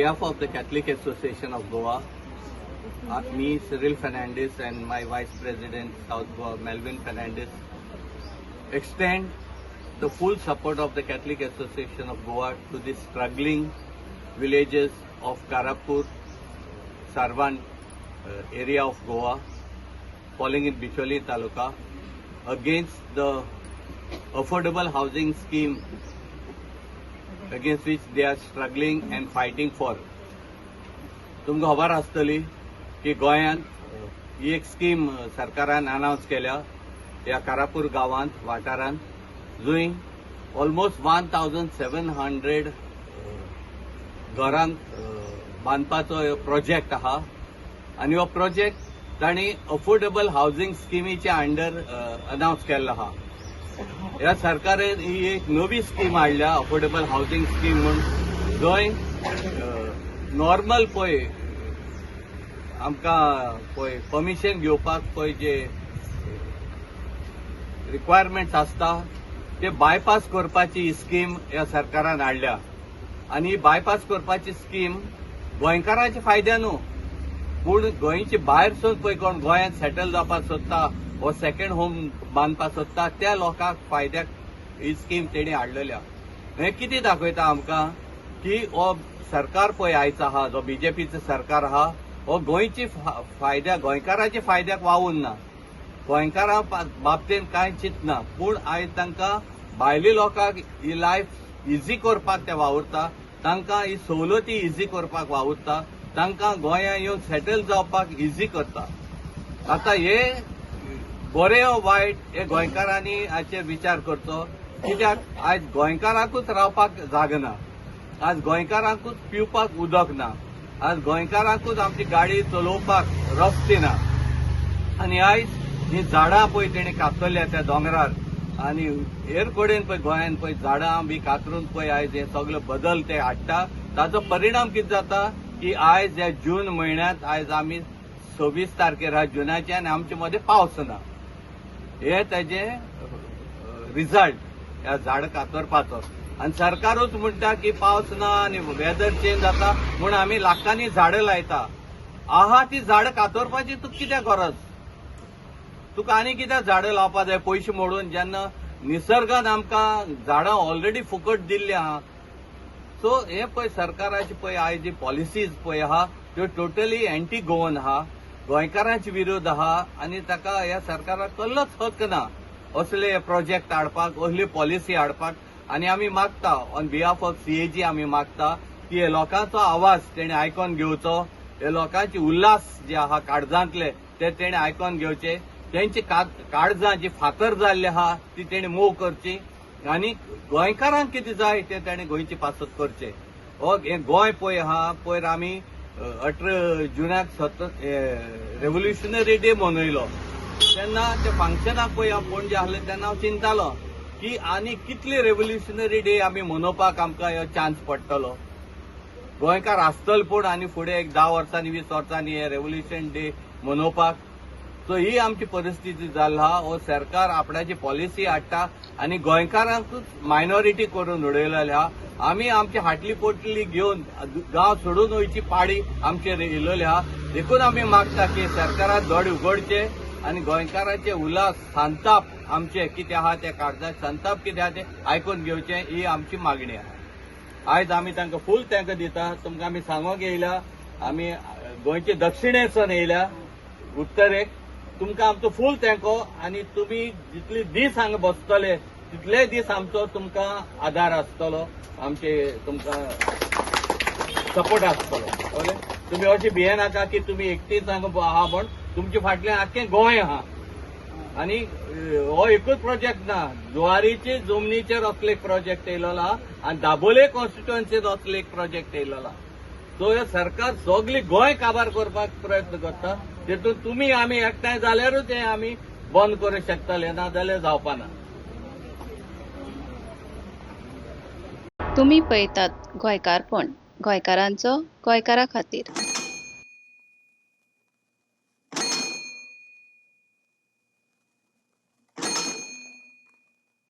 behalf of the Catholic Association of Goa, me, Cyril Fernandez, and my Vice President, South Goa, Melvin Fernandez, extend the full support of the Catholic Association of Goa to the struggling villages of Karapur, Sarvan area of Goa, falling in Bicholim Taluka, against the affordable housing scheme against which they are struggling and fighting for. तुमकां खबर आसतली की गोंयांत ही एक scheme सरकारान अनावन्स केल्या ह्या कारापूर गांवांत, वाठारांत, जंय ऑलमोस्ट 1700 घरांक बांदपाचो प्रोजेक्ट आहा आनी हो प्रोजेक्ट तांणी अफोर्डेबल हावजींग स्किमीच्या अंडर अनावन्स केल्लो आहा. ह्या सरकारान ही एक नवी स्कीम हाडल्या, अफोर्डेबल हावजींग स्कीम म्हूण, जंय नॉर्मल पळय आमकां पळय परमिशन घेवपाक पळय जे रिक्वायरमेंट्स आसता ते बायपास करपाची ही स्कीम ह्या सरकारान हाडल्या. आनी ही बायपास करपाची स्कीम गोंयकारांच्या फायद्या न्हू, पूण गोंयचे भायर सून पळय कोण गोंयांत सेटल जावपाक सोदता हो सेकंड होम बांदपाक सोदता, त्या लोकांक फायद्याक ही स्कीम तेणी हाडलेली आहा. हें कितें दाखयता आमकां की हो सरकार पळय आयज आहा, जो बीजेपीचो सरकार आहा, हो गोंयची फायद्या, गोंयकाराच्या फायद्याक वावून ना, गोंयकारां बाबतीन कांय चिंतना, पूण आयज तांकां भायले लोकांक ही लायफ इजी करपाक ते वावुरता, तांकां ही सवलती इजी करपाक वावुरता, तांकां गोंयांत येवन सेटल जावपाक इजी करता. आतां हे बरें वा वायट हे गोंयकारांनी हाचेर विचार करचो, कित्याक आयज गोंयकारांकूच रावपाक जागो ना, आज गोंयकारांकूच पिवपाक उदक ना, आज गोंयकारांकूच आमची गाडी चलोवपाक रस्ते ना. आनी आयज ही झाडां पळय तेणी कातरल्या त्या दोंगरार आनी हेर कडेन पळय गोंयान पळय झाडां बी कातरून पळय आयज हे सगळे बदल ते हाडटा. ताचो परिणाम कितें जाता की आयज ह्या जून म्हयन्यांत, आयज आमी 26 तारखेर आहा जुनाचे, आनी आमचे मदें पावस ना. हे तेजे रिजल्ट ह्या झाड कातरपाचो. आनी सरकारूच म्हणटा की पावस ना आनी वेदर चेंज जाता म्हूण आमी लाखांनी झाडां लायता. आहा ती झाडां कातरपाची तुका कित्याक गरज? तुका आनी कित्याक झाडां लावपा जाय पयशे मोडून, जेन्ना निसर्गान आमकां झाडां ऑलरेडी फुकट दिल्ली आहा? सो हे पळय सरकाराची पळय आयज जी पॉलिसीज पळय आहा त्यो टोटली एंटी गोवन आहा, गोंयकारांचे विरोध आहा आनी ताका ह्या सरकाराक कसलोच हक्क ना असले प्रोजेक्ट हाडपाक, असली पॉलिसी हाडपाक. आनी आमी मागता, on behalf of CAG आमी मागता की हे लोकांचो आवाज तेणे आयकोन घेवचो, हे लोकांचे उल्हास जे आहा काळजांतले ते तेणे आयकोन घेवचे, तेंची काळजां जी फातर जाल्ली आहा ती तेणे मोव करची आनी गोंयकारांक कितें जाय तें तेणे गोंयचे पासत करचें. हो हें गोंय पळय आहा, पयर आमी 18 जुनाक सत रेव्होल्युशनरी डे मनयलो, तेन्ना त्या फंक्शनाक पळय हांव पणजे आसलें तेन्ना हांव चिंतालो की आनी कितले रेव्होल्युशनरी डे आमी मनोवपाक आमकां हो चान्स पडटलो. गोंयकार आसतले पूण आनी फुडें एक 10 वर्सांनी, 20 वर्सांनी हे रेव्होल्युशन डे मनोवपाक? सो ही आमची परिस्थिती जाल्ली आहा. हो सरकार आपणाची पॉलिसी हाडटा आनी गोंयकारांकूच मायनॉरिटी करून उडयलेली आहा. आमी आमची हाटली पोटली घेवन गांव सोडून वयची पाळी आमचेर येयलेली आहा. देखून आमी मागता की सरकारान दोळे उगडचे आनी गोंयकाराचे उल्हास, संताप आमचे कितें आहा ते, काळजाचे संताप कितें आहा ते आयकून घेवचे, ही आमची मागणी आहा. आयज आमी तांकां फूल तेंको दिता. तुमकां आमी सांगोंक येयल्या, आमी गोंयचे दक्षिणेसून येयल्या उत्तरेक. तुमकां आमचो फूल तेंको आनी तुमी जितले दीस हांगा बसतले तितले दीस आमचो तुमकां आदार आसतलो, आमचे तुमकां सपोर्ट आसतलो. कळ्ळें? तुमी अशें भियेनाका की तुमी एकटीच हांगा आहा म्हण. तुमचे फाटल्यान आख्खें गोंय आहा. आनी हो एकूच प्रोजेक्ट ना, जुवारीचे जमनीचेर असलो एक प्रोजेक्ट येयलेलो आहा आनी दाबोले कॉन्स्टिट्युएन्सीत असलो एक प्रोजेक्ट येयलेलो आहा. सो हे सरकार सगली गोंय काबार करपाक प्रयत्न करता. तितून तुमी आमी एकठांय जाल्यारूच हे आमी बंद करूंक शकतले, ना जाल्यार जावपाना. तुमी पळयतात गोंयकारपण, गोंयकारांचो गोंयकारा खातीर.